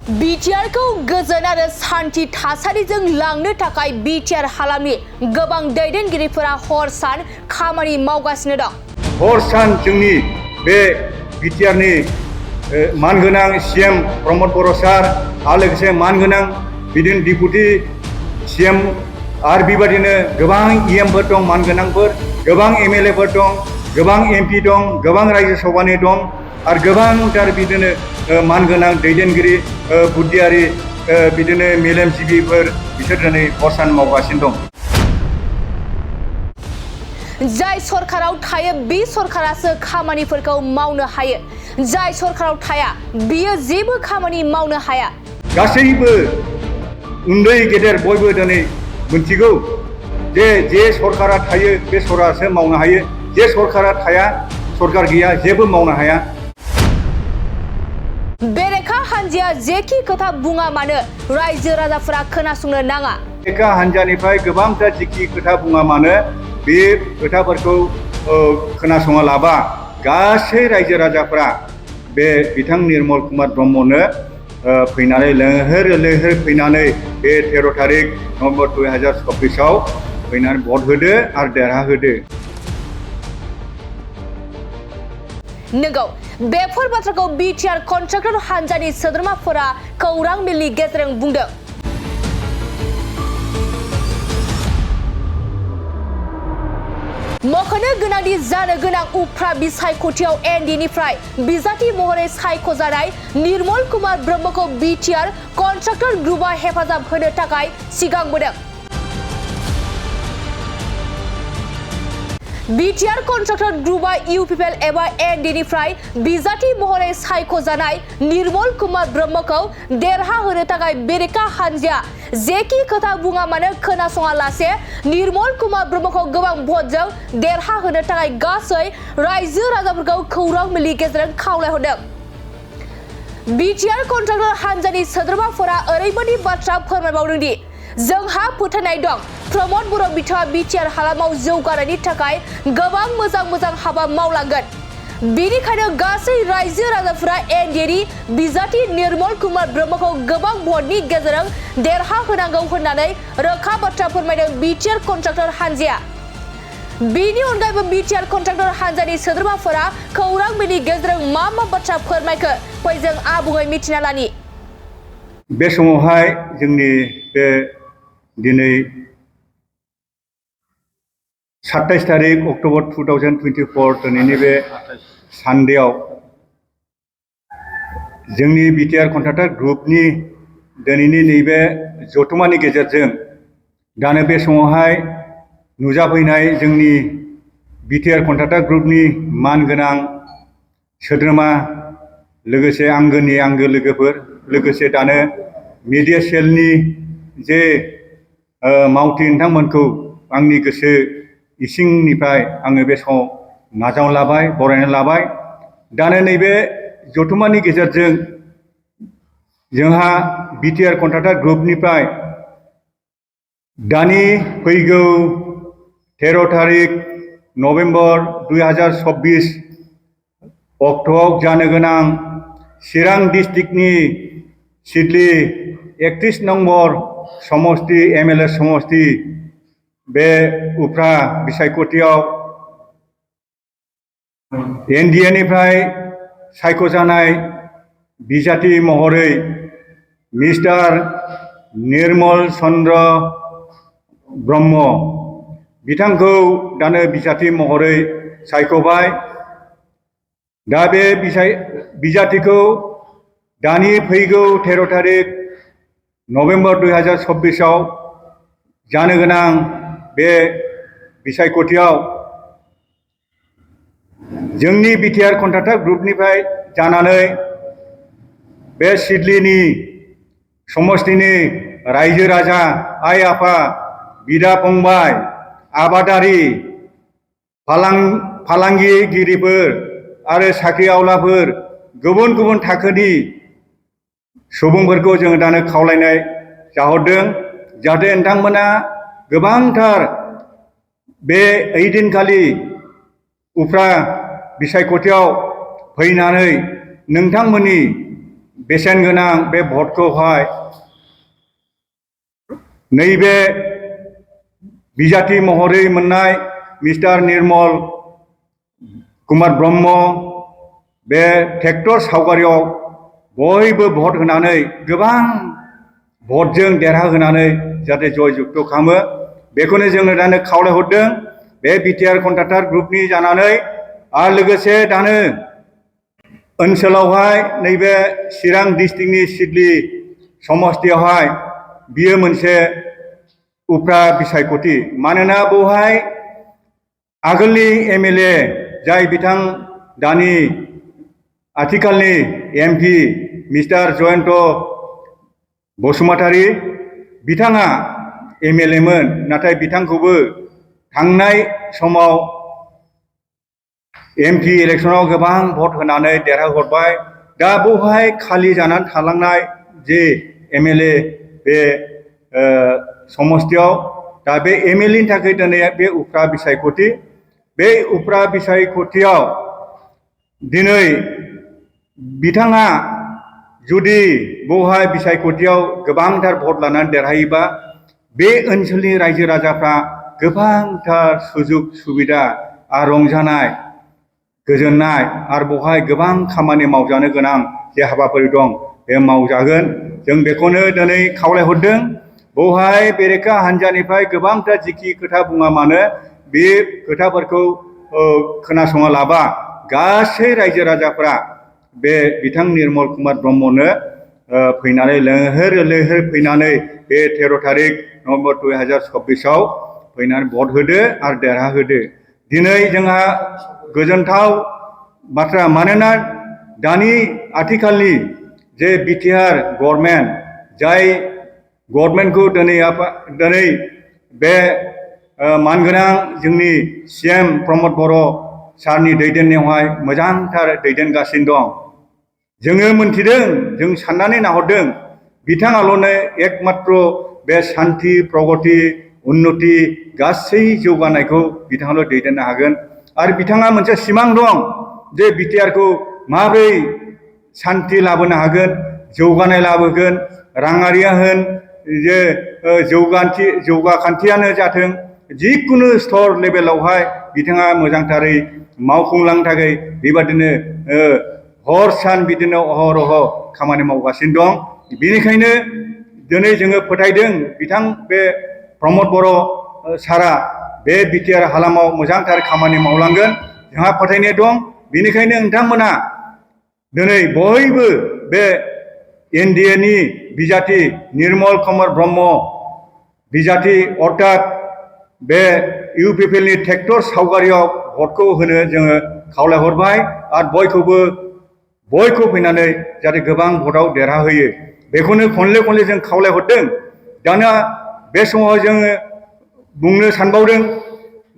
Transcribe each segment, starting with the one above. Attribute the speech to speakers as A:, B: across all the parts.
A: BTR खौ गोजोन आरो सान्थि थासारिजों लांनो थाखाय BTR हालामनि गोबां दैदेनगिरिफोरा हर सान खामानि मावगासिनो दं।
B: हर सान जोंनि बे BTR नि मानगोनां CM प्रमद बर' सार आरो लोगोसे मानगोनां बिदिनो डिपुटि CM आरो बेबायदिनो गोबां EMफोर दं, मानगोनांफोर गोबां MLAफोर दं, गोबां MP दं, गोबां रायजो सभानि दं आरो गोबांथार बिदिनो मानगोनां दैदेनगिरि बुद्धियारि बिदिनो मेलेमजिबिफोर बिसोर दिनै हर सान मावगासिनो दं।
A: जाय सरकाराव थायो बे सरकारासो खामानिफोरखौ मावनो हायो, जाय सरकाराव थाया बियो जेबो खामानि मावनो हाया।
B: गासैबो उन्दै गेदेर बयबो दिनै मिथिगौ जे सरकारा थायो बे सरकारासो मावनो हायो, जे सरकारा थाया सरकार गैया जेबो मावनो हाया।
A: बेरेखा हान्जाया जेखि खोथा बुङा मानो रायजो राजाफोरा खोनासंनो नाङा।
B: बेरेखा हान्जानिफ्राय गोबांथार जेखि खोथा बुङा मानो बे खोथाफोरखौ खोनासङा लाबा गासै रायजो राजाफोरा बे बिथां निर्मल कुमार ब्रह्मनो फैनानै लैहोर लैहोर फैनानै बे 13 थारिख नभेम्बर 2024 फैनानै भट होदो आरो देरहाहोदो।
A: नंगौ, बेफोर बाथ्राखौ BTR कन्ट्राक्टर हान्जानि सोद्रोमाफोरा खौरां बिलनि गेजेरजों बुंदों। मख'नो गोनांदि जानो गोनां उफ्रा बिसायख'थियाव NDनिफ्राय बिजाथि महरै सायख'जानाय निर्मल कुमार ब्रह्मखौ BTR कन्ट्राक्टर ग्रुपआ हेफाजाब होनो थाखाय सिगांबोदों। BTR कन्ट्राक्टर ग्रुपआ UPPL एबा NDनिफ्राय बिजाथि महरै सायख'जानाय निर्मल कुमार ब्रह्मखौ देरहाहोनो थाखाय बेरेखा हान्जाया जेखि खोथा बुङा मानो खोनासङा लासे निर्मल कुमार ब्रह्मखौ गोबां भटजों देरहाहोनो थाखाय गासै रायजो राजाफोरखौ खौरां बिलनि गेजेरजों खावलायहरदों। BTR कन्ट्राक्टर हान्जानि सोद्रोमाफोरा ओरैबायदि बाथ्रा फोरमायबावदों दि जोंहा फोथायनाय दं प्रमद बर' बिथाङा BTR हालामाव जौगानायनि थाखाय गोबां मोजां हाबा मावलांगोन। बेनिखायनो गासै रायजो राजाफोरा NDनि बिजाथि निर्मल कुमार ब्रह्मखौ गोबां भटनि गेजेरजों देरहाहोनांगौ होननानै रोखा बाथ्रा फोरमायदों BTR कन्ट्राक्टर हान्जाया। बेनि अनगायैबो BTR कन्ट्राक्टर हान्जानि सोद्रोमाफोरा खौरां बिलनि गेजेरजों मा बाथ्रा फोरमायखो फै जों आबुङै मिथिना लानि।
B: बे समावहाय जोंनि बे दिनै 27 थारिख अक्ट'बर 2024 दिनैनि बे सानदेआव जोंनि BTR कन्ट्राक्टर ग्रुपनि दिनैनि नैबे जथुमानि गेजेरजों दानो बे समावहाय नुजाफैनाय जोंनि BTR कन्ट्राक्टर ग्रुपनि मानगोनां सोद्रोमा लोगोसे आंगोनि आंगो लोगोफोर लोगोसे दानो मिडिया सेलनि जे मावथि नोंथांमोनखौ आंनि गोसो इसिंनिफ्राय आङो बे समाव नाजावना लाबाय, बरायना लाबाय। दानो नैबे जथुमानि गेजेरजों जोंहा BTR कन्ट्राक्टर ग्रुपनिफ्राय दानि फैगौ 13 थारिख नभेम्बर 2024 अक्ट'आव जानो गोनां चिरां डिस्ट्रिक्टनि सिडली 31 नम्बर समस्ति MLA समस्ति बे उफ्रा बिसायख'थियाव NDनिफ्राय सायख'जानाय बिजाथि महरै मिस्टार निर्मल चन्द्र ब्रह्म बिथांखौ दानो बिजाथि महरै सायख'बाय। दा बे बिजाथिखौ दानि फैगौ 13 थारिख नभेम्बर 2024 जानो गोनां बे बिसायख'थियाव जोंनि BTR कन्ट्राक्टर ग्रुपनिफ्राय जानानै बे सिडलीनि समस्तिनि रायजो राजा, आइ आफा, बिदा फंबाय, आबादारि, फालांगिगिरिफोर आरो साख्रि आवलाफोर गुबुन गुबुन थाखोनि सुबुंफोरखौ जोङो दानो खावलायनाय जाहरदों जाहाथे नोंथांमोना गोबांथार बे ओइदिनखालि उफ्रा बिसायख'थियाव फैनानै नोंथांमोननि बेसेन गोनां बे भटखौहाय नैबे बिजाथि महरै मोननाय मिस्टार निर्मल कुमार ब्रह्म बे ट्रेक्टर सावगारियाव बयबो भट होनानै गोबां भटजों देरहाहोनानै जाहाथे जयजुक्त खालामो बेखौनो जोङो दानो खावलायहरदों बे बिटिआर कन्ट्राक्टर ग्रुपनि जानानै आरो लोगोसे दानो ओनसोलावहाय नैबे चिरां डिस्ट्रिक्टनि सिडली समस्तियावहाय बियो मोनसे उफ्रा बिसायख'थि मानोना बेवहाय आगोलनि एमएलए जाय बिथां दानि आथिखालनि एमपि मिस्टार जयन्त बसुमतारी बिथाङा एमएलए मोन नाथाय बिथांखौबो थांनाय समाव एमपि इलेक्शनाव गोबां भट होनानै देरहाहरबाय दा बेवहाय खालि जानानै थालांनाय जे एमएलए बे समस्तियाव दा बे एमएलएनि थाखाय दिनै बे उफ्रा बिसायख'थि बे उफ्रा बिसायख'थियाव दिनै बिथाङा जुदि बेवहाय बिसायख'थियाव गोबांथार भट लानानै देरहायोबा बे ओनसोलनि रायजो राजाफ्रा गोबांथार सुजुग सुबिदा आरो रंजानाय गोजोननाय आरो बेवहाय गोबां खामानि मावजानो गोनां जे हाबाफारि दं बे मावजागोन जों बेखौनो दिनै खावलायहरदों बेवहाय बेरेखा हान्जानिफ्राय गोबांथार जिखि खोथा बुङा मानो बे खोथाफोरखौ खोनासङा लाबा गासै रायजो राजाफ्रा बे बिथां निर्मल कुमार ब्रह्मनो फैनानै लैहोर लैहोर फैनानै बे 13 तारिख नभेम्बर 2024 फैनानै भट होदो आरो देरहाहोदो दिनै जोंहा गोजोनथाव बाथ्रा मानोना दानि आथिखालनि जे बिटिआर गभर्नमेन्ट जाय गभर्नमेन्टखौ दिनै बे मानगोनां जोंनि सीएम प्रमद बर' सारनि दैदेननायावहाय मोजांथार दैदेनगासिनो दं जोङो मोनथिदों जों साननानै नाहरदों बिथाङाल'नो एकमात्र बे शान्ति प्रगति उन्नति गासै जौगानायखौ बिथाङाल' दैदेननो हागोन आरो बिथाङा मोनसे सिमां दं जे बिटिआरखौ माबोरै शान्ति लाबोनो हागोन जौगानाय लाबोगोन राङारिया होन जे जौगाखान्थियानो जाथों जिखुनु स्तर लेभेलावहाय बिथाङा मोजांथारै मावफुंलांनो थाखाय बेबादिनो हर सान बिदिनो अहरह खामानि मावगासिनो दं बेनिखायनो दिनै जोङो फोथायदों बिथां बे प्रमद बर' सारा बे बिटिआर हालामाव मोजांथार खामानि मावलांगोन जोंहा फोथायनाय दं बेनिखायनो नोंथांमोना दिनै बयबो बे एनडिएनि बिजाथि निर्मल कुमार ब्रह्म बिजाथि अर्थात बे इउपिपिएलनि ट्रेक्टर सावगारियाव भटखौ होनो जोङो खावलायहरबाय आरो बयखौ फैनानै जाहाथे गोबां भटआव देरहाहोयो बेखौनो खनले जों खावलायहरदों दाना बे समाव जोङो बुंनो सानबावदों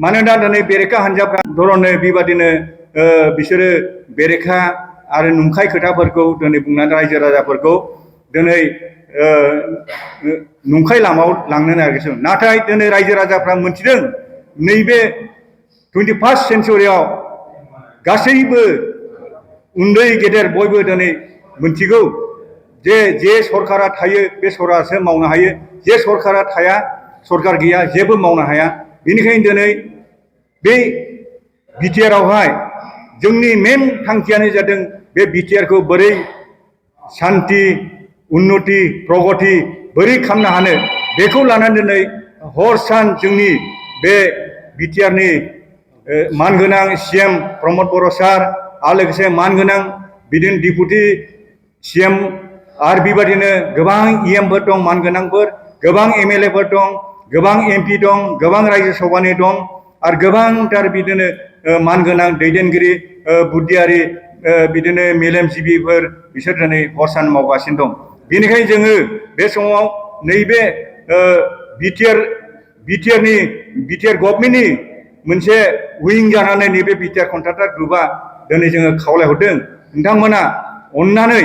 B: मानोना दिनै बेरेखा हान्जाफ्रा धरनै बेबादिनो बिसोरो बेरेखा आरो नंखाय खोथाफोरखौ दिनै बुंनानै रायजो राजाफोरखौ दिनै नंखाय लामायाव लांनो नागिरगासिनो नाथाय दिनै रायजो राजाफ्रा मोनथिदों नैबे 21st सेन्चुरियाव गासैबो उन्दै गेदेर बयबो दिनै मोनथिगौ जे सरकारा थायो बे सरकारासो मावनो हायो जे सरकारा थाया सरकार गैया जेबो मावनो हाया बेनिखायनो दिनै बे बिटिआरआवहाय जोंनि मेन थांखियानो जादों बे बिटिआरखौ बोरै शान्ति उन्नति प्रगति बोरै खालामनो हानो बेखौ लानानै दिनै हर सान जोंनि बे बिटिआरनि मानगोनां सीएम प्रमद बर' सार आरो लोगोसे मानगोनां बिदिनो डिपुटि सीएम आरो बेबादिनो गोबां इएमफोर दं मानगोनांफोर गोबां एमएलएफोर दं गोबां एमपि दं गोबां रायजो सभानि दं आरो गोबांथार बिदिनो मानगोनां दैदेनगिरि बुद्धियारि बिदिनो मेलेमजिबिफोर बिसोर दिनै हर सान मावगासिनो दं बेनिखायनो जोङो बे समाव नैबे बिटिआर गभर्नमेन्टनि मोनसे उइं जानानै नैबे बिटिआर कन्ट्राक्टर ग्रुपआ दिनै जोङो खावलायहरदों नोंथांमोना अननानै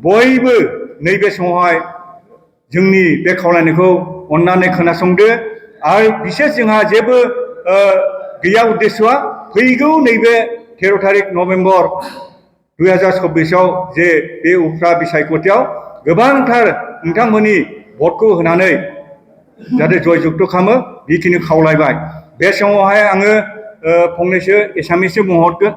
B: बयबो नैबे समावहाय जोंनि बे खावलायनायखौ अननानै खोनासंदो आरो बिसेस जोंहा जेबो गैया उद्देश्यआ फैगौ नैबे 13 तारिख नभेम्बर 2026आव जे बे उफ्रा बिसायख'थियाव गोबांथार नोंथांमोननि भटखौ होनानै जाहाथे जयजुक्त खालामो बेखिनि खावलायबाय। बे समावहाय आङो फंनैसो एसामिसजों बुंहरगोन।